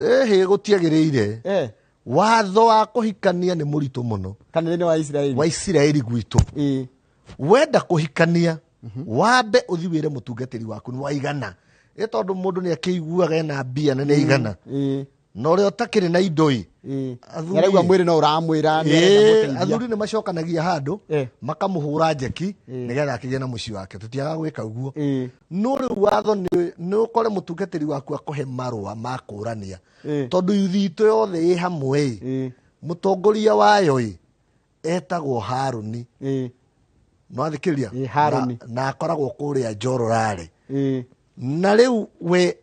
Ĩhĩ, gũtiagĩrĩire. Watho wa kũhikania nĩ mũritũ mũno. Kanitha-inĩ wa Isiraeli. Wa Isiraeli gwitũ. Wenda kũhikania, wambe ũthi wĩre mũtungatĩri waku nĩ waigana. Ĩ tondũ mũndũ nĩ akĩiguaga ena mbia na nĩ aigana. Na ũrĩa ũtakĩrĩ na indo ĩ. Athuri Nĩaraigua ĩ. mwĩrĩ no ũramwĩra nĩ arenda mũteithia. Athuri nĩ macokanagia handũ makamũhũra njeki nĩgetha akĩgĩe na mũciĩ wake. Tũtiagaga gwĩka ũguo. No rĩu watho nĩ ũkore mũtungatĩri waku akũhe marũa ma kũrania. Tondũ yuthi itũ yothe ĩ hamwe ĩ. Mũtongoria wayo ĩ etagwo Harũni. Nĩwathikĩrĩria? Harũni. Na akoragwo kũrĩa Njororarĩ. Na rĩu we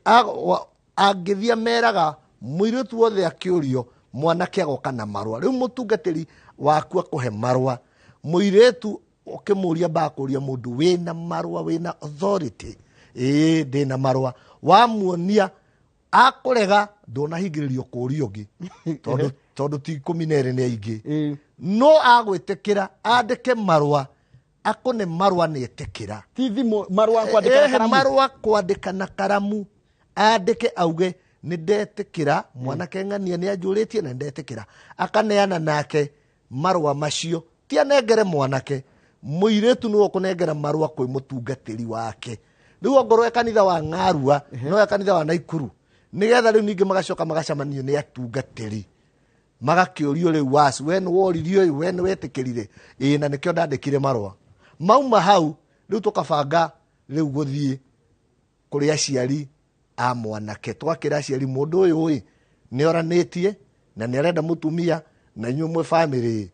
angĩthiĩ meraga mũirĩtu wothe akĩũrio mwanake agoka na marũa. Rĩu mũtungatĩri waku akũhe marũa. Mũirĩtu ũkĩmũria bakũria mũndũ wĩna marũa, wĩna authority. Ĩĩ, ndĩna marũa. Wamuonia akũrega ndũnahingĩrĩrio kũũria ũngĩ. Tondũ ti ikũmi na erĩ nĩ aingĩ. No agwĩtĩkĩra andĩke marũa, akũne marũa nĩ etĩkĩra. Ti thimũ, marũa kwandĩka na karamu. Marũa kwandĩka na karamu. Andĩke auge nĩ ndetĩkĩra, mwanake ng'ania nĩ anjũrĩtie na nĩ ndetĩkĩra. Akaneana nake marũa macio. Ti anengere mwanake, mũirĩtu nĩwe ũkũnengera marũa kwĩ mũtungatĩri wake. Rĩu ongorwo e kanitha wa Ng'arua, no e kanitha wa Naikuru. Nĩgetha rĩu ningĩ magacoka magacemanio nĩ atungatĩri. Magakĩũrio rĩu wacu, we nĩ woririe ũyũ, we nĩ wetĩkĩrire. Ĩĩ, na nĩkĩo ndandĩkire marũa. Mauma hau, rĩu tũkabanga rĩu gũthiĩ kũrĩ aciari a mwanake. Twakĩra aciari mũndũ ũyũ ĩ, nĩ oranĩtie na nĩ arenda mũtumia na inyuĩ mwĩ bamĩrĩ ĩ,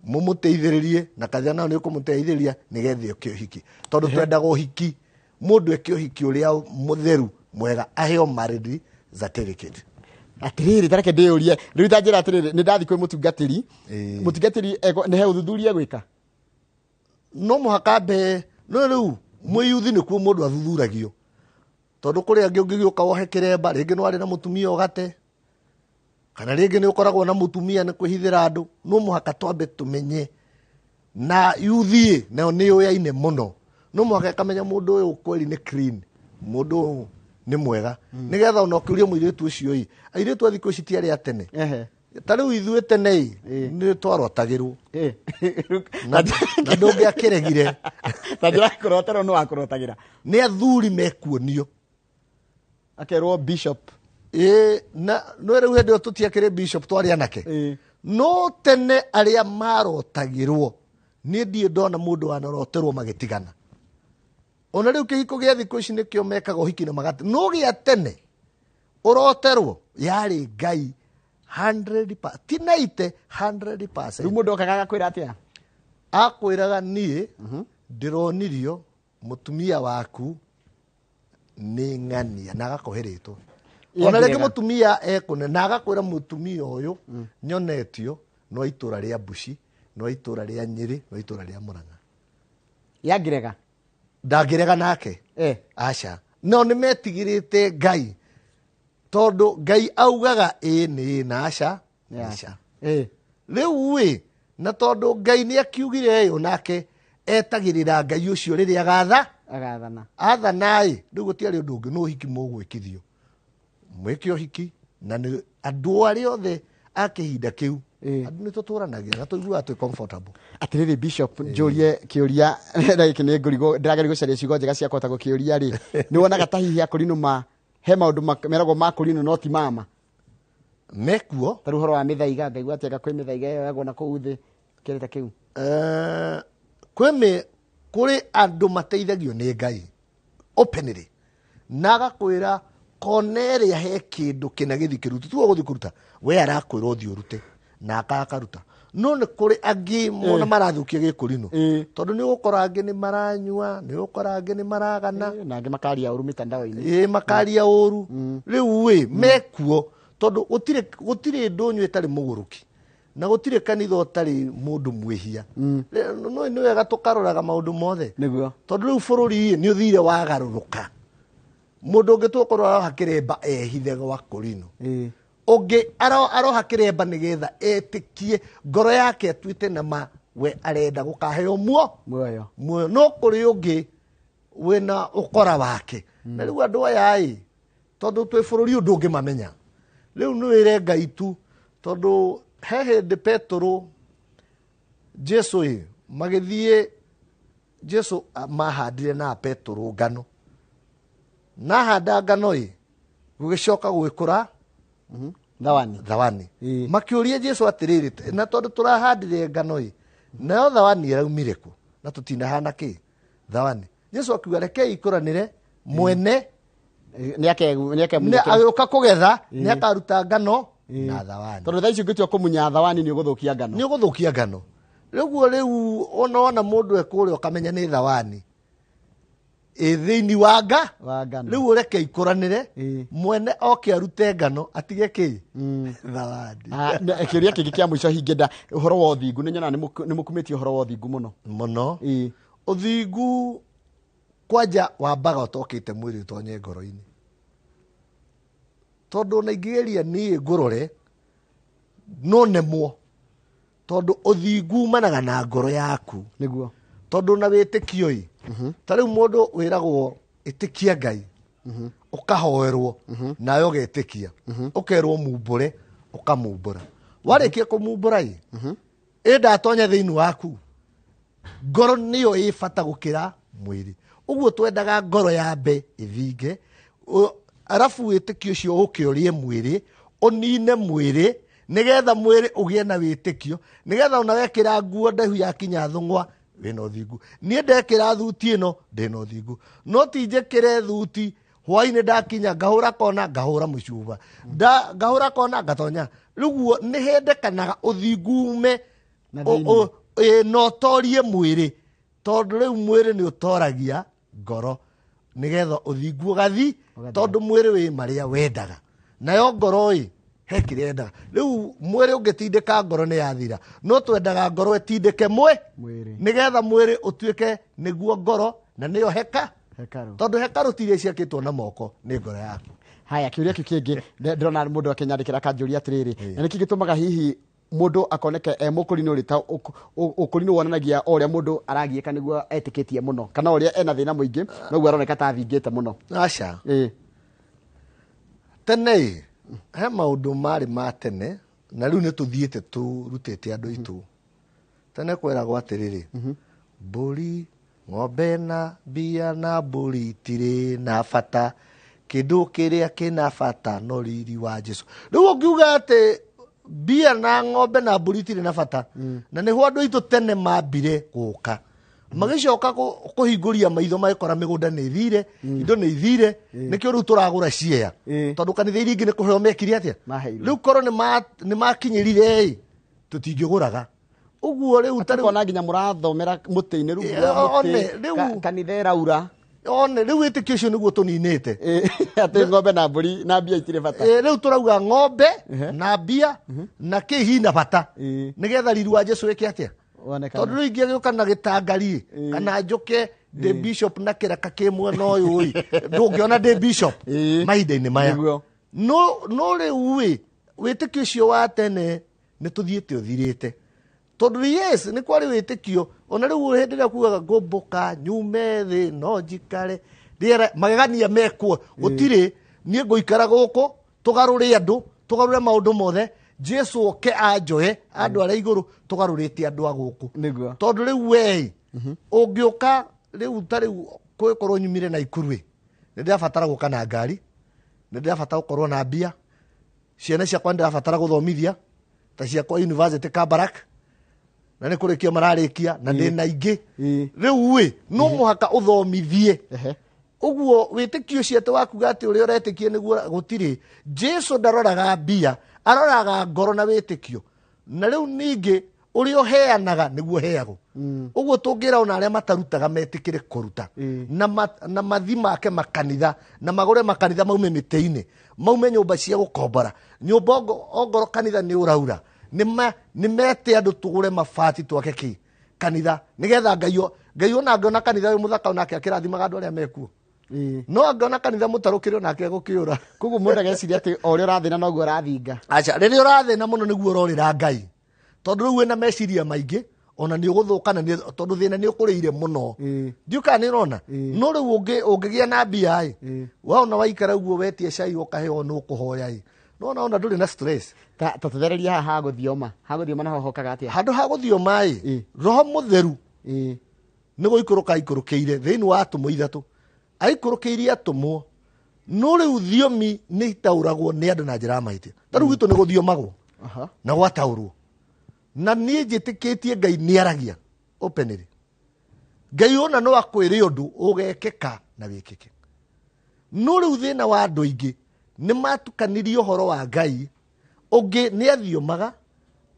mũmũteithĩrĩrie na kanitha nao nĩ ũkũmũteithĩrĩria nĩgetha eke ũhiki. Tondũ twendaga ũhiki, mũndũ eke ũhiki ũrĩa mũtheru mwega, aheo marriage certificate. Atĩrĩrĩ, ta reke ndĩyũrie, rĩu ta njĩra atĩrĩrĩ, nĩ ndathiĩ kwĩ mũtungatĩri. Mũtungatĩri nĩ he ũthuthuria gwĩka? No mũhaka mbe, no rĩu mwĩyuthi nĩkuo mũndũ athuthuragio. Tondũ kũrĩ angĩ ũngĩgĩũka wohe kĩremba, rĩngĩ nĩ warĩ na mũtumia ũgate, kana rĩngĩ nĩ ũkoragwo na mũtumia nĩ kwĩhithĩra andũ. No mũhaka twambe tũmenye. Na yuthi ĩ, nayo nĩ yũyaine mũno. No mũhaka ĩkamenya mũndũ ũyũ kweri nĩ clean, mũndũ ũyũ nĩ mwega. Nĩgetha ona ũkĩũria mũirĩtu ũcio ĩ, airĩtu a thikũ ici ti arĩa a tene. Ta rĩu ithuĩ tene ĩ, nĩ twarotagĩrwo. Na ndũngĩakĩregire. Ta njĩra ya kũroterwo nĩ wakũrotagĩra. Nĩ athuri mekuonio. Akerwo bishop. Na no rĩu hĩndĩ ĩyo tũtiakĩrĩ bishop, twarĩ anake. No tene arĩa marotagĩrwo, niĩ ndirĩ ndona mũndũ wanaroterwo magĩtigana. Ona rĩu kĩhiko gĩa thikũ ici nĩkĩo mekaga ũhiki na magati. No gĩa tene ũroterwo yarĩ Ngai hundred ti naite hundred percent. Rĩu mũndũ okaga agakwĩra atĩa? Akwĩraga niĩ ndĩronirio mũtumia waku nĩ ng'ania na agakũhe rĩtwa. Ia Ona rĩngĩ ngĩrega. mũtumia ekũne na agakwĩra mũtumia ũyũ nyonetio no itũra rĩa Mbuci, no itũra rĩa Nyĩrĩ, no itũra rĩa Mũrang'a. Yangĩrega? Ndangĩrega nake. Aca. No nĩ metigĩrĩte Ngai. Tondũ Ngai augaga ĩĩ nĩ ĩĩ na aca nĩ aca. Rĩu ĩ, na tondũ Ngai nĩ akiugire ĩ, onake etagĩrĩra Ngai ũcio rĩrĩa agatha. Agathana. Athana ĩ, rĩu gũtiarĩ ũndũ ũngĩ, no ũhiki mũgwĩkithio. Mwĩke ũhiki, na nĩ andũ arĩa othe a kĩhinda kĩu, andũ nĩ tũtũranagia na tũiguaga twĩ comfortable. Atĩrĩrĩ Bishop, njũrie kĩũria na gĩkĩ nĩ ngũrigwo, ndĩrageria gũcaria ciugo njega cia kũhota gũkĩũria rĩ. Nĩ wonaga ta hihi akũrinũ ma, he maũndũ meragwo ma kũrinũ no ti mama? Mekuo. Ta rĩu ũhoro wa mĩthaiga, ngaigua atĩ anga kwĩ mĩthaiga ĩyo yoyagwo na kũu thĩ, kĩndũ ta kĩu. Kũrĩ andũ mateithagio nĩ Ngai openly, na agakwĩra kona ĩrĩa he kĩndũ kĩna gĩthiĩ kĩrute, tiwe ũgũthiĩ kũruta, we arakwĩra ũthiĩ ũrute na akakaruta. No nĩ kũrĩ angĩ mona marathũkia gĩkũrinũ. Tondũ nĩ ũgũkora angĩ nĩ maranyua, nĩ ũgũkora angĩ nĩ maragana. Na angĩ makaria ũru mĩtandao-inĩ. Makaria ũru. Rĩu ĩ, mekuo, tondũ gũtirĩ ndũnyũ ĩtarĩ mũgũrũki. Na gũtirĩ kanitha ũtarĩ mũndũ mwĩhia. No nĩ wega tũkaroraga maũndũ mothe. Tondũ rĩu bũrũri ĩ, nĩ ũthire wagarũrũka. Mũndũ ũngĩ tũkorwo aroha kĩremba ehithe gwa kũrinũ. Ũngĩ aroha kĩremba nĩgetha etĩkie ngoro yake atuĩte na ma we arenda gũkaheo Muoyo. muoyo. No kũrĩ ũngĩ wĩna ũkora wake. Na rĩu andũ aya ĩ, tondũ twĩ bũrũri ũndũ ũngĩmamenya. Rĩu nĩ wĩre Ngai tu, tondũ he hĩndĩ Petũrũ Jesu ĩ magĩthiĩ, Jesu mahandire na Petũrũ ngano, na handa ngano ĩ gũgĩcoka gũgĩkũra Thawani. Thawani. Makĩũria Jesu atĩrĩrĩ, na tondũ tũrahandire ngano ĩ, nayo thawani ĩraumire kũ na tũtinahana kĩ thawani? Jesu akiuga rekei ikũranĩre mwene Nĩ agĩũka kũgetha nĩ akaruta ngano na thawani. Tondũ thaa ici ũngĩtua kũmunya thawani nĩ ũgũthũkia ngano. Nĩ ũgũthũkia ngano. Rĩguo rĩu ona wona mũndũ ekũrĩa ũkamenya nĩ thawani ĩ thĩinĩ wa ngano. Rĩu ũreke ikũranĩre mwene oke arute ngano atige kĩ thawani. Kĩũria kĩngĩ kĩa mũico hingĩnda ũhoro wa ũthingu, nĩ nyonaga nĩ mũkumĩtie ũhoro wa ũthingu mũno. Mũno. Ũthingu kwanja wambaga ũtokĩte mwĩrĩ ũtonye ngoro-inĩ, tondũ ona ingĩgeria niĩ ngũrore no nemwo, tondũ ũthingu umanaga na ngoro yaku. Nĩguo. Tondũ na wĩtĩkio ĩ, ta rĩu mũndũ wĩragwo ĩtĩkia Ngai, ũkahoerwo nawe ũgetĩkia, ũkerwo mumbũre, ũkamumbũra. Warĩkia kũmumbũra ĩ, ĩ ndatonya thĩinĩ waku, ngoro nĩyo ĩ bata gũkĩra mwĩrĩ. Ũguo twendaga ngoro yambe ĩthinge, arabu wĩtĩkio ũcio ũke ũrĩe mwĩrĩ, ũnine mwĩrĩ, nĩgetha mwĩrĩ ũgĩe na wĩtĩkio, nĩgetha ona wekĩra nguo ndaihu yakinya thũng'wa wĩna ũthingu. Niĩ ndekĩra thuti ĩno ndĩna ũthingu, no ti njĩkĩre thuti hwainĩ ndakinya ngahũra kona ngahũra mũcuba, ngahũra kona ngatonya. Rĩu nĩ hendekanaga ũthingu ume Na thĩinĩ. Na ũtorie mwĩrĩ, tondũ rĩu mwĩrĩ nĩ ũtoragia ngoro, nĩgetha ũthingu ũgathi, tondũ mwĩrĩ wĩ marĩa wendaga, nayo ngoro ĩ he kĩrĩa yendaga. Rĩu mwĩrĩ ũngĩtindĩka ngoro nĩ yathira, no twendaga ngoro ĩtindĩke mwĩrĩ, nĩgetha mwĩrĩ ũtuĩke nĩguo ngoro, na nĩyo hekarũ, tondũ hekarũ ti iria ciakĩtwo na moko, nĩ ngoro yaku. Haya, kĩũria kĩu kĩngĩ ndĩrona mũndũ akĩnyandĩkĩra akanjũria atĩrĩrĩ, na nĩkĩ gĩtũmaga hihi mũndũ akoneka e mũkũrinũ rĩ, ta ũkũrinũ wonanagia o ũrĩa mũndũ aragiĩka nĩguo etĩkĩtie mũno, kana ũrĩa ena thĩna mũingĩ noguo aroneka ta athingĩte mũno? Aca. Tene ĩ, he maũndũ marĩ ma tene na rĩu nĩ tũthiĩte tũrutĩte andũ aitũ. Tene kweragwo atĩrĩrĩ, mbũri ng'ombe na mbia na mbũri itirĩ na bata, kĩndũ kĩrĩa kĩna bata no riri wa Jesu. Rĩu ũngiuga atĩ mbia na ng'ombe na mbũri itirĩ na bata, na nĩho andũ aitũ tene mambire gũka magĩcoka kũhingũria maitho magĩkora mĩgũnda nĩ ĩthire, indo nĩ ithire, nĩkĩo rĩu tũragũra ciea, tondũ kanitha iria ingĩ nĩ kũheo mekire atĩa? Maheirwo. Rĩu korwo nĩ makinyĩrire ĩ, tũtingĩgũraga. Ũguo rĩu ta rĩu Tukona nginya mũrathomera mũtĩ-inĩ rungu rwa mũtĩ, one, rĩu kanitha ĩraura. One, rĩu wĩtĩkio ũcio nĩguo tũninĩte. Atĩ ng'ombe na mbũri na mbia itirĩ bata. Rĩu tũrauga ng'ombe na mbia na kĩ hina bata, nĩgetha riri wa Jesu wĩke atĩa? Wonekane. Tondũ rĩu ingĩgĩũka na gĩtangari kana njũke ndĩ bishop na kĩraka kĩ mwena ũyũ ĩ, ndũngĩona ndĩ bishop mahinda-inĩ maya. Nĩguo. No rĩu ĩ, wĩtĩkio ũcio wa tene nĩ tũthiĩte ũthirĩte. Tondũ yes, nĩ kwarĩ wĩtĩkio, ona rĩu hĩndĩ ĩrĩa kugaga ngũmbũka nyume thĩ no njikare rĩera, magegania mekuo, gũtirĩ. Niĩ ngũikara gũkũ tũgarũre andũ, tũgarũre maũndũ mothe, Jesu oke anjoe andware igũrũ, tũgarũrĩte andũ a gũkũ. Nĩguo. Tondũ rĩu we ũngĩũka rĩu ta rĩu kũgĩkorwo nyumire na Ikuru ĩ, nĩ ndĩrabatara gũka na ngari, nĩ ndĩrabatara gũkorwo na mbia, ciana ciakwa nĩ ndĩrabatara gũthomithia ta ciakwa university Kabarak, na nĩ kũrĩkia mararĩkia, na ndĩna ingĩ. Rĩu ĩ, no mũhaka ũthomithie. Ũguo wĩtĩkio ũcio atĩ wakuga atĩ ũrĩa ũretĩkia nĩguo gũtirĩ. Jesu ndaroraga mbia, aroraga ngoro na wĩtĩkio. Na rĩu ningĩ ũrĩa ũheanaga nĩguo ũheagwo. Ũguo tũngĩra ona arĩa matarutaga metĩkĩre kũruta. Na mathi make makanitha, na magũre makanitha maume mĩtĩ-inĩ, maume nyũmba cia gũkombora. Nyũmba ongorwo kanitha nĩ ũraura, nĩ mete andũ tũgũre mabati twake kĩ kanitha, nĩgetha Ngai ona angĩona kanitha wĩ mũthaka onake akĩrathimaga andũ arĩa mekuo. No angĩona kanitha mũtarũkĩre onake egũkĩũra. Koguo mũndũ ageciria atĩ o ũrĩa ũrathĩna noguo ũrathinga. Aca, rĩrĩa ũrathĩna mũno nĩguo ũrorĩra Ngai. Tondũ rĩu wĩna meciria maingĩ, ona nĩ ũgũthũka na tondũ thĩna nĩ ũkũrĩire mũno. Ndiũĩ kana nĩ ũrona? No rĩu ũngĩgĩa na mbia ĩ, waona waikara ũguo wetie cai ũkaheo nĩ ũkũhoya ĩ. Nona ona ndũrĩ na stress. Ta tũthereria haha ha gũthioma, ha gũthioma naho hokaga atĩa? Handũ ha gũthioma ĩ, roho mũtheru nĩ gũikũrũka aikũrũkĩire thĩinĩ wa atũmwo ithatũ, aikũrũkĩirie atũmwo, no rĩu thiomi nĩ itaũragwo nĩ andũ na njĩra ya mahĩtia. Ta rĩu gwitũ nĩ gũthiomagwo na gwataũrwo, na niĩ njĩtĩkĩtie Ngai nĩ aragia openly. Ngai ona no akwĩre ũndũ ũgekĩka na wĩkĩke. No rĩu thĩna wa andũ aingĩ nĩ matukanirie ũhoro wa Ngai. Ũngĩ nĩ athiomaga,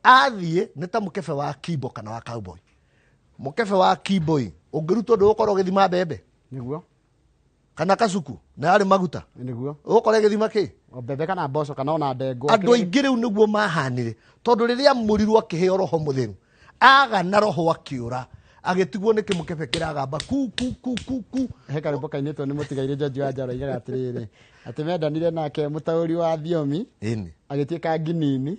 athiĩ nĩ ta mũkebe wa kimbo kana wa cowboy. Mũkebe wa kimbo ĩ, ũngĩrutwo ndũgũkorwo ũgĩthima mbembe. Nĩguo. Kana kacuku na yarĩ maguta. Nĩguo. Ũgũkorwo ĩgĩthima kĩ? O mbembe kana mboco kana ona ndengũ. Andũ aingĩ rĩu nĩguo mahanire, tondũ rĩrĩa mũrirwo akĩheo roho mũtheru, aga na roho akĩũra, agĩtigwo nĩ kĩmũkebe kĩragamba ku ku ku ku ku. He karwĩmbo kainĩtwo nĩ mũtigairĩ George wa Njaro oigaga atĩrĩrĩ, atĩ mendanire nake mũtaũri wa thiomi, Ĩni. agĩtuĩka nginini,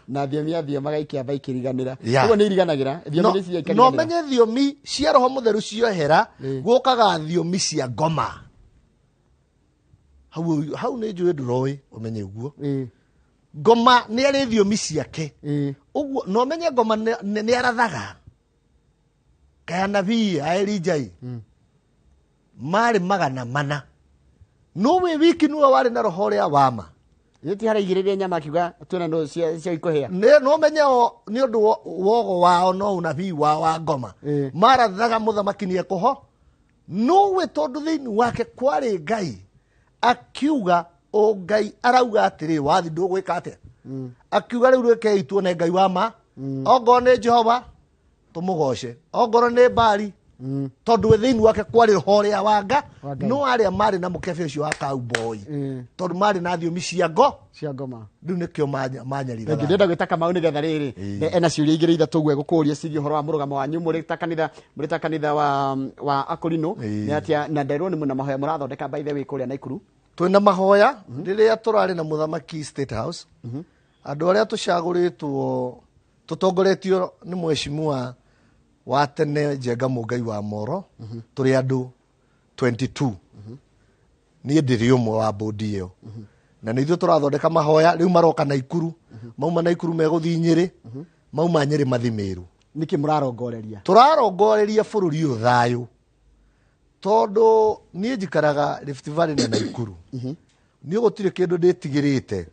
na thiomi athiomaga ikĩamba ikĩriganĩra. Ũguo nĩ iriganagĩra, thiomi nĩ cia ikariganĩra. No menye thiomi cia roho mũtheru ciohera, gũkaga thiomi cia ngoma. Hau nĩ njũĩ ndũroĩ, ũmenye ũguo. Ngoma nĩ arĩ thiomi ciake. Ũguo, no menye ngoma nĩ arathaga. Kaya nabii a Elijah marĩ 400. No wĩ wiki nĩwe warĩ na roho ũrĩa wa ma. Githĩ ti harĩa aigĩrĩire nyama akiuga twĩna ndũ cia ikũhĩa? Nĩ, no menye o, nĩ ũndũ wogo wao no unabii wao wa ngoma. Marathaga mũthamaki nĩ ekũho. No we tondũ thĩinĩ wake kwarĩ Ngai, akiuga o Ngai arauga atĩrĩ, wathi ndũgwĩka atĩa? Akiuga rĩu rekei tuone Ngai wa ma. Ongorwo nĩ Jehova tũmũgoce, ongorwo nĩ Baali, tondũ we thĩinĩ wake kwarĩ roho ũrĩa wa nga, Wa Ngai. no arĩa marĩ na mũkebe ũcio wa cowboy, tondũ marĩ na thiomi cia ngo, Cia ngoma. Rĩu nĩkĩo manyariraga. Thank you. Ndĩrenda gwĩta Kamau nĩgetha rĩrĩ, ena ciũria igĩrĩ ithatũ ũguo egũkũũria ciĩgiĩ ũhoro wa mũrũgamo wanyu mũrĩ ta kanitha, mũrĩ ta kanitha wa Akũrinũ. Nĩ atĩa, na nderwo nĩ mũna mahoya mũrathondeka by the way kũrĩa Naikuru. Twĩna mahoya rĩrĩa tũrarĩ na mũthamaki State House. Andũ arĩa tũcagũrĩtwo tũtongoretio nĩ mheshimiwa wa tene Njenga Mũngai wa Moro, tũrĩ andũ 22. Niĩ ndĩrĩ ũmwe wa bodi ĩyo. Na nĩ ithuĩ tũrathondeka mahoya, rĩu maroka Naikuru. Mauma Naikuru megũthiĩ Nyĩrĩ, mauma Nyĩrĩ mathiĩ Meru. Nĩkĩ mũrarongoreria? Tũrarongoreria bũrũri ũyũ thayũ. Tondũ niĩ njikaraga Rift Valley na Naikuru. Niĩ gũtirĩ kĩndũ ndĩtigĩrĩte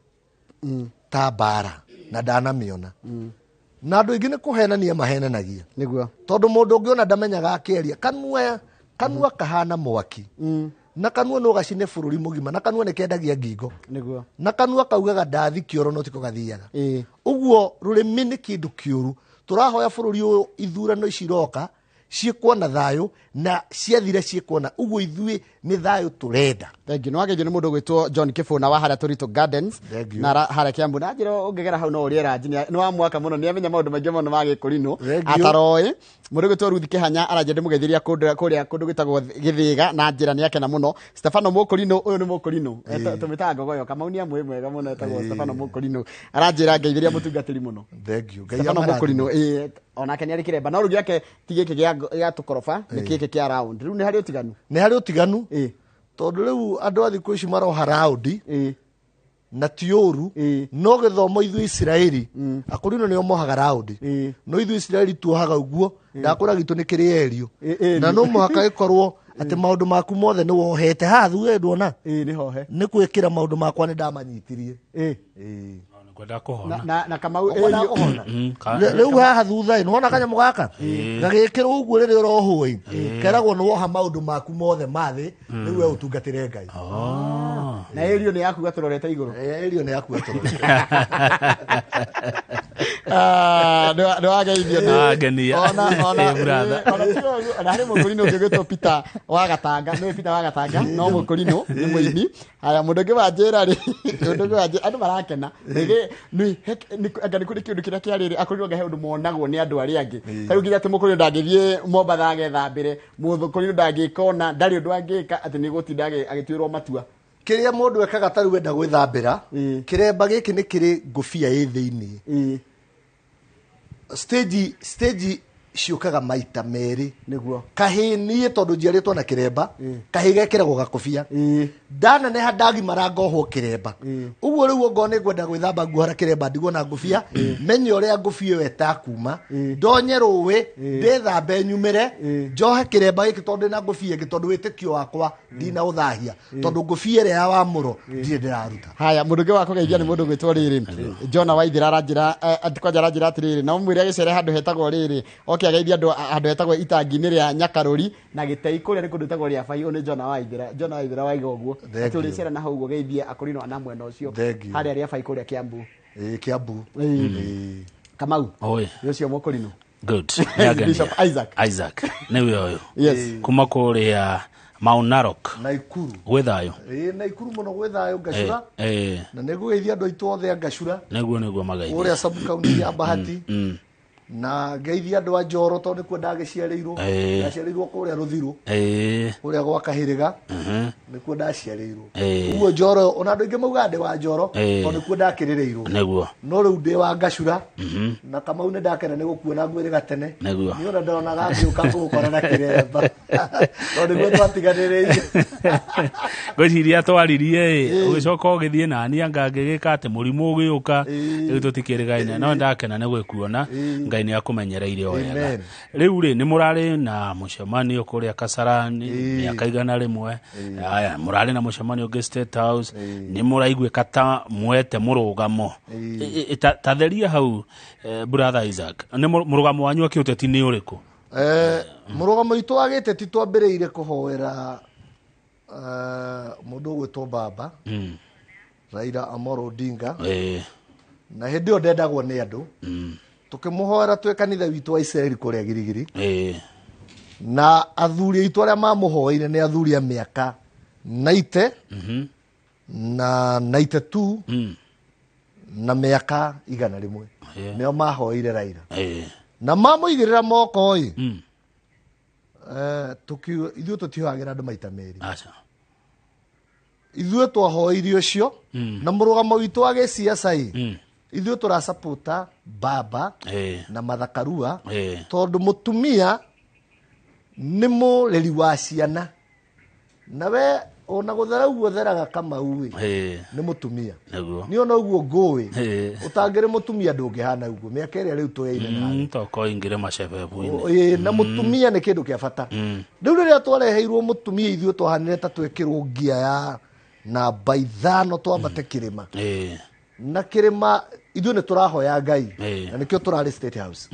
ta mbara na ndanamĩona. Na andũ aingĩ nĩ kũhenania mahenanagia. Nĩguo. Tondũ mũndũ ũngĩ ona ndamenyaga akĩaria, kanua kahana mwaki. Na kanua no gacine bũrũri mũgima, na kanua nĩ kendagia ngingo. Nĩguo. Na kanua kaugaga ndathi kĩoro no tiko gathiaga. Ũguo rũrĩmĩ nĩ kĩndũ kĩũru. Tũrahoya bũrũri ũyũ ithurano ici iroka ciĩkwo na thayũ na ciathire ciĩkwo na ũguo ithuĩ nĩ thayũ tũrenda. Thank you. Nĩwageithio nĩ mũndũ ũgwĩtwo John Kĩbũna wa harĩa Tũritũ Gardens. Thank you. Na harĩa Kiambu. Na njĩra ũngĩgera hau no ũrĩe ranji. Nĩ wa mwaka mũno. Nĩ amenya maũndũ maingĩ mũno ma Gĩkũrinũ. Thank you. Ataroĩ. Mũndũ ũgwĩtwo Ruth Kĩhanya aranjia ndĩmũgeithĩria kũrĩa kũndũ gwĩtagwo Gĩthĩga na njĩra nĩ akena mũno. Stefano Mũkũrinũ, ũyũ nĩ Mũkũrinũ. Tũmĩtaga ngogoyo. Kamau nĩ amũĩ mwega mũno etagwo Stefano Mũkũrinũ. Aranjĩra ngeithĩria mũtungatĩri mũno. Thank you. Ngai Stefano amarathime. Mũkũrinũ, onake nĩ arĩ kĩremba. No rĩu gĩake ti gĩkĩ gĩa tũkoroba, nĩ gĩkĩ kĩa round. Rĩu nĩ harĩ ũtiganu? Nĩ harĩ ũtiganu. Tondũ rĩu andũ a thikũ ici maroha round, na ti ũru, no gĩthomo ithuĩ Isiraeli, Akũrinũ nĩo mohaga round. No ithuĩ Isiraeli tuohaga ũguo, ndakũra gitũ nĩ kĩrĩ erio. Erio. Na no mũhaka gĩkorwo atĩ maũndũ maku mothe nĩ wohete. Haha thuĩ nduona? Nĩ hohe. Nĩ gwĩkĩra maũndũ makwa nĩ ndamanyitirie. Ngwenda kũhona. Na Kamau Ngwenda erio. kũhona. Rĩu haha thutha ĩ, nĩwona kanyamũ gaka? Gagĩkĩrwo ũguo rĩrĩa ũrohwo ĩ, keragwo nĩ woha maũndũ maku mothe ma thĩ, rĩu we ũtungatĩre Ngai. Na erio nĩ yaku gatũrorete igũrũ. Erio nĩ yaku gatũrorete. Nĩ wageithio nĩ- Ngenia. Brother. Ona harĩ mũkũrinũ ũngĩ ũgwĩtwo Peter wa Gatanga. Nĩwe Peter wa Gatanga, no mũkũrinũ, nĩ mũini. Haya, mũndũ ũngĩ wa njĩra rĩ, mũndũ ũngĩ wa njĩra, andũ marakena. Rĩngĩ, nĩ, he, nĩ, anga nĩ kũrĩ kĩũndũ kĩrĩa kĩarĩ rĩ, akorirwo anga he ũndũ monagwo nĩ andũ arĩa angĩ. Ta rĩu nginya atĩ mũkũrinũ ndangĩthiĩ Mombatha agethambĩre, mũkũrinũ ndangĩka ona, ndarĩ ũndũ angĩka, atĩ nĩ gũtinda agĩtuĩrwo matua. Kĩrĩa mũndũ ekaga ta rĩu enda gwĩthambĩra, kĩremba gĩkĩ nĩ kĩrĩ ngũbia ĩ thĩinĩ. Stage Ciũkaga maita merĩ. Nĩguo. Kahĩĩ niĩ tondũ njiarĩtwo na kĩremba, kahĩĩ gekĩragwo gakobia. Ndaneneha ndagimara ngohwo kĩremba. Ũguo rĩu ongorwo nĩ ngwenda gwĩthamba nguohora kĩremba ndigwo na ngũbia, menye ũrĩa ngũbia ĩyo ĩtakuma, ndonye rũĩ ndĩthambe nyumĩre, njohe kĩremba gĩkĩ tondũ ndĩna ngũbia ĩngĩ, tondũ wĩtĩkio wakwa ndina ũthahia, tondũ ngũbia ĩrĩa ya wamũro ndirĩ ndĩraruta. Haya, mũndũ ũngĩ wa kũgeithia nĩ mũndũ gwĩtwo rĩrĩ Jona Waithĩra, aranjĩra kwanja aranjĩra atĩrĩrĩ, na ũmwĩre agĩcere handũ hetagwo rĩrĩ, oke ageithia andũ handũ hetagwo itangi-inĩ rĩa Nyakarũri na Gĩtei, kũrĩa nĩ kũndũ gwĩtagwo rĩa Bai. Ũyũ nĩ Jona Waithĩra, Jona Waithĩra waiga ũguo. Thank atĩ you. ũrĩcera na hau ũguo geithie akũrinwo na mwena ũcio. Thank you. Harĩa rĩa Bai kũrĩa Kiambu. Ĩĩ, Kiambu. Ĩĩ. Kamau. Oi. Nĩ ũcio mũkũrinũ. Good. Nĩangenia. Bishop Isaac. Isaac nĩwe ũyũ. Yes. Kuma kũrĩa Mount Narok. Naikuru. Gwĩ thayũ. Ĩĩ, Naikuru mũno gwĩ thayũ, Ngacura. Na nĩ ngũgeithia andũ aitũ othe a Ngacura. Nĩguo mageithia. Kũrĩa sub county ya Bahati. Na ngeithia andũ a Njoro tondũ nĩkuo ndagĩciarĩirwo. Ndaciarĩirwo kũrĩa Rũthiru. Kũrĩa gwa Kahĩrĩga. Nĩkuo ndaciarĩirwo. Ũguo Njoro, ona andũ aingĩ maugaga ndĩ wa Njoro, tondũ nĩkuo ndakĩrĩrĩirwo. Nĩguo. No rĩu ndĩ wa Ngacura. Na Kamau nĩ ndakena nĩ gũkuona ngwĩrĩ gatene. Nĩguo. Niĩ ona ndonaga ngĩũka gũgũkora na kĩremba. Tondũ nĩguo twatiganĩrĩire. Ngwĩciria twaririe ĩ, ũgĩcoka ũgĩthiĩ nani anga ngĩgĩka atĩ mũrimũ ũgĩũka, rĩu tũtikĩrĩgaine, no ndakena nĩ gwĩkuona. Ngai nĩ akũmenyereire o wega. Amen. Rĩu rĩ, nĩ mũrarĩ na mũcemanio kũrĩa Kasarani mĩaka 100. Aya, mũrarĩ na mũcemanio ũngĩ State House, nĩ mũraiguĩka ta mwete mũrũgamo. Ta theria hau, brother Isaac, nĩ mũrũgamo wanyu wa kĩũteti nĩ ũrĩkũ? Mũrũgamo witũ wa gĩteti twambĩrĩire kũhoera mũndũ ũgwĩtwo baba Raila Amolo Odinga. Na hĩndĩ ĩyo ndendagwo nĩ andũ. Tũkĩmũhoera twĩ kanitha witũ wa Isiraeli kũrĩa Girigiri. Na athuri aitũ arĩa mamũhoeire nĩ athuri a mĩaka 90 na 92 na mĩaka 100. Nĩo mahoeire Raila. Na mamũigĩrĩra moko ĩ, ithuĩ tũtihoyagĩra andũ maita merĩ. Aca. Ithuĩ twahoeire ũcio, na mũrũgamo witũ wa gĩciaca ĩ, ithuĩ tũrasapota baba na Martha Karua, tondũ mũtumia nĩ mũreri wa ciana, na we ona gũthera ũguo theraga Kamau ĩ, nĩ mũtumia. Nĩguo. Niĩ ona ũguo ngũĩ, ũtangĩrĩ mũtumia ndũngĩhana ũguo mĩaka ĩrĩa rĩu tũyaine nawe. Toko ingire macebebu-inĩ. Ĩĩ, na mũtumia nĩ kĩndũ kĩa bata. Rĩu rĩrĩa twareheirwo mũtumia ithuĩ twahanire ta twekĩrwo ngia ya namba 5 twambate kĩrĩma. Na kĩrĩma ithuĩ nĩ tũrahoya Ngai. Na nĩkĩo tũrarĩ State House.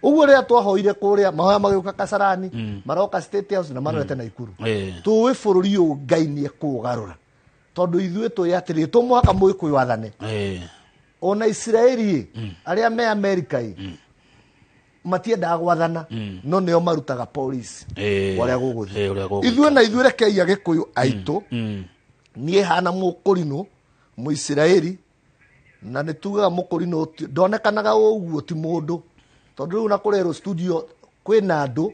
Ũguo rĩrĩa twahoire kũrĩa, mahoya magĩũka Kasarani, maroka State House na marorete Naikuru. Tũĩ bũrũri ũyũ Ngai nĩ ekũũgarũra. Tondũ ithuĩ tũĩ atĩrĩ, to mũhaka Mũgĩkũyũ athane. Ona Isiraeli ĩ, arĩa me Amerika ĩ, matiendaga gwathana, no nĩo marutaga policy ũrĩa gũgũthiĩ. Ũrĩa gũgũthiĩ. Ithuĩ na ithuĩ rekei Agĩkũyũ aitũ, niĩ hana Mũkũrinũ, Mũisiraeli, na nĩ tugaga Mũkũrinũ ndonekanaga ũguo ti mũndũ, tondũ rĩu na kũrerwo studio kwĩna andũ,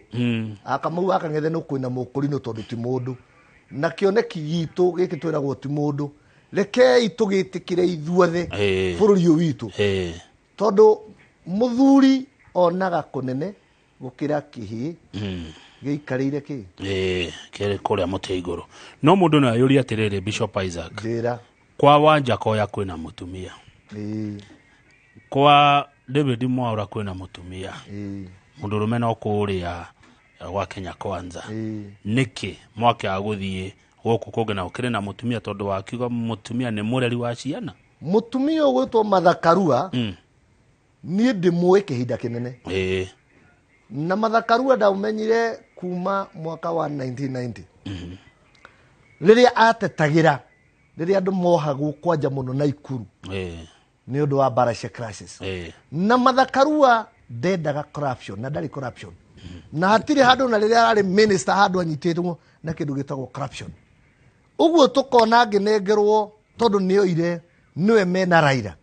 Akamau akang'ethe no kwĩna Mũkũrinũ tondũ ti mũndũ. Na kĩoneki gitũ gĩkĩ twĩragwo ti mũndũ, rekei tũgĩtĩkĩre ithuothe bũrũri ũyũ witũ. Tondũ mũthuri onaga kũnene gũkĩra kĩhĩĩ gĩikarĩire kĩ? Kĩrĩ kũrĩa mũtĩ igũrũ. No mũndũ no ayũrie atĩrĩrĩ, Bishop Isaac. Njĩra. Kwa Wanjakoya kwĩna mũtumia. Kwa David Mwaura kwĩna mũtumia. Mũndũrũme no kũrĩa gwa Kenya Kwanza. Nĩkĩ mwakĩaga gũthiĩ gũkũ kũngĩ na ũkĩrĩ na mũtumia, tondũ wakiuga mũtumia nĩ mũreri wa ciana? Mũtumia ũgwĩtwo Martha Karua, niĩ ndĩmũĩ kĩhinda kĩnene. Na Martha Karua ndaumenyire kuma mwaka wa 1990. Rĩrĩa atetagĩra, rĩrĩa andũ mohagwo kwanja mũno Naikuru. Nĩ ũndũ wa mbara cia clashes. Na Martha Karua ndendaga corruption, na ndarĩ corruption. Na hatirĩ handũ na rĩrĩa ararĩ minister handũ anyitĩtwo na kĩndũ gĩtagwo corruption. Ũguo tũkona ngĩnengerwo tondũ nĩoire nĩwe mena Raila.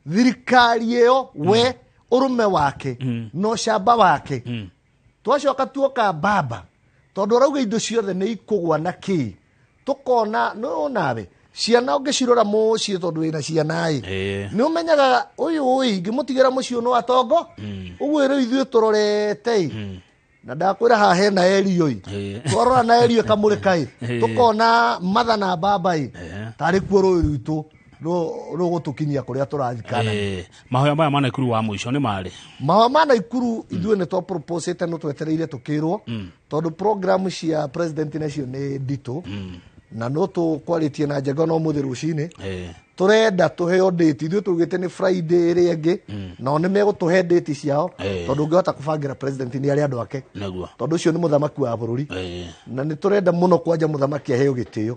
Thirikari ĩyo we ũrũme wake na ũcamba wake. Twacoka tuoka baba tondũ arauga indo ciothe nĩ ikũgwa na kĩ. Tũkona no nawe Ciana ũngĩcirora mũciĩ tondũ wĩna ciana ĩ, nĩ ũmenyaga ũyũ ĩ ingĩmũtigĩra mũciĩ no atongo ũguo. Rĩu ithuĩ tũrorete ĩ, na ndakwĩra haha hena erio ĩ, twarora na erio ĩkamũrĩka ĩ, tũkona matha na baba ĩ, tarĩ kuo rũĩ rwitũ rũgũtũkinyia kũrĩa tũrathikana. Mahoya maya ma Naikuru wa mũico nĩ marĩ? Mahoya ma Naikuru, ithuĩ nĩ twaproposĩte, no twetereire tũkĩrwo, tondũ program cia president nacio nĩ nditũ, na no tũkwarĩtie na Njenga no mũthĩ rũcinĩ. Tũrenda tũheo date. Ithuĩ tugĩte nĩ Friday ĩrĩa ĩngĩ, nao nĩ megũtũhe date ciao, tondũ ũngĩhota kũbangĩra president nĩ arĩa andũ ake, tondũ ũcio nĩ mũthamaki wa bũrũri, na nĩ tũrenda mũno kwanja mũthamaki aheo gĩtĩo.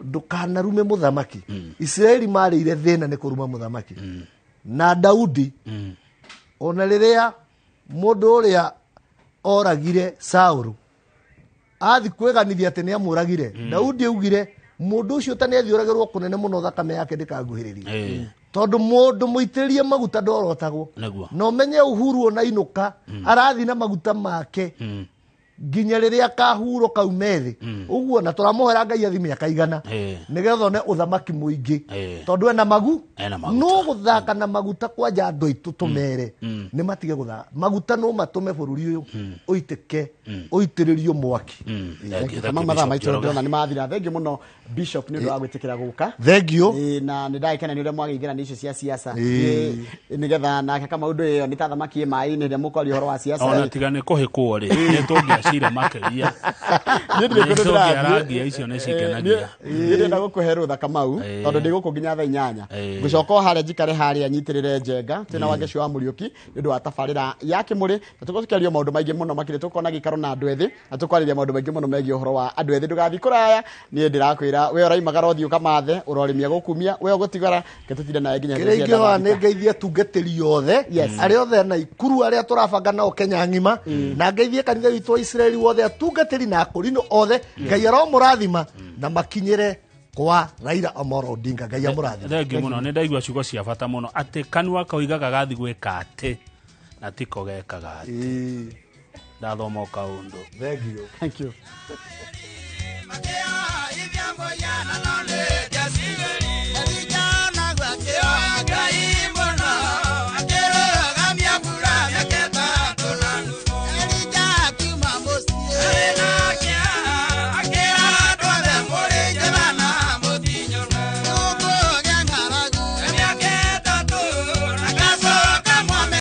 Ndũkanarume mũthamaki. Isiraeli marĩire thĩna nĩ kũruma mũthamaki na Daudi. Ona rĩrĩa mũndũ ũrĩa oragire Saũlũ athi kwĩganithia atĩ nĩ amũragire, Daudi augire mũndũ ũcio ta nĩ athiũragĩrwo kũnene mũno, thakame yake ndĩkanguhĩrĩria, tondũ mũndũ mũitĩrĩrie maguta ndorotagwo. Na ũmenye Uhuru ona inũka arathi na maguta make nginya rĩrĩa kahuro kaume thĩ ũguo, na tũramũhoera Ngai athi mĩaka 100, nĩgetha one ũthamaki mũingĩ, tondũ ena magu. Ena maguta. No gũthaka na maguta, kwanja andũ aitũ tũmere nĩ matige gũthaka maguta, no matũme bũrũri ũyũ ũitĩke, ũitĩrĩrio mwaki. Thank you, thank Kama you, mathaa Bishop maitũ Njoroge. ndĩrona nĩ mathira. Thengiũ mũno, Bishop, nĩ ũndũ wa gwĩtĩkĩra gũka. Thengiũ. Ĩĩ, na nĩ ndagĩkena nĩ ũrĩa mwagĩingĩra icio cia siasa. Nĩgetha nake Kamau ndũ ĩyo nĩ ta thamaki ĩ maĩ-inĩ rĩrĩa mũkwaria ũhoro wa siasa. Ona tiga nĩ kũhĩkwo rĩ, nĩ tũngĩacira makĩria. Niĩ ndirĩ kũndũ Nĩ ndĩrathiĩ. tũngĩarangia icio nĩ cingenagia. Niĩ ndĩrenda gũkũhe rũtha, Kamau, tondũ ndĩ gũkũ nginya thaa 8. Ngũcoka o harĩa njikare harĩa nyitĩrĩre Njenga twĩna Wangecio wa Mũriũki nĩ ũndũ wa tabarĩra ya Kĩmũrĩ, na tũkorwo tũkĩaria maũndũ maingĩ mũno makĩria. Tũkorwo na gĩikaro na andũ ethĩ na tũkwarĩria maũndũ maingĩ mũno megiĩ ũhoro wa andũ ethĩ. Ndũgathiĩ kũraya. Niĩ ndĩrakwĩra we ũraimagara ũthiĩ ũkamathe ũrorĩmia gũkumia we ũgũtigara ke tũtinde nawe nginya Kĩrĩa cia ingĩhoya thaa nĩ ngeithie atungatĩri othe, arĩa othe na Ikuru, arĩa tũrabanga nao Kenya ng'ima, na ngeithie kanitha witũ wa Isiraeli wothe, atungatĩri na akũrinũ othe. Ngai aromũrathima na makinyĩre kwa Raila Amolo Odinga. Ngai amũrathime. Thengiũ mũno. Nĩ ndaigua ciugo cia bata mũno atĩ kanua koigaga gathi gwĩka atĩ na tiko gekaga atĩ. Ndathoma o kaũndũ. Thengiũ. Thank you. Matea, Ivyambo, Yana, Nane.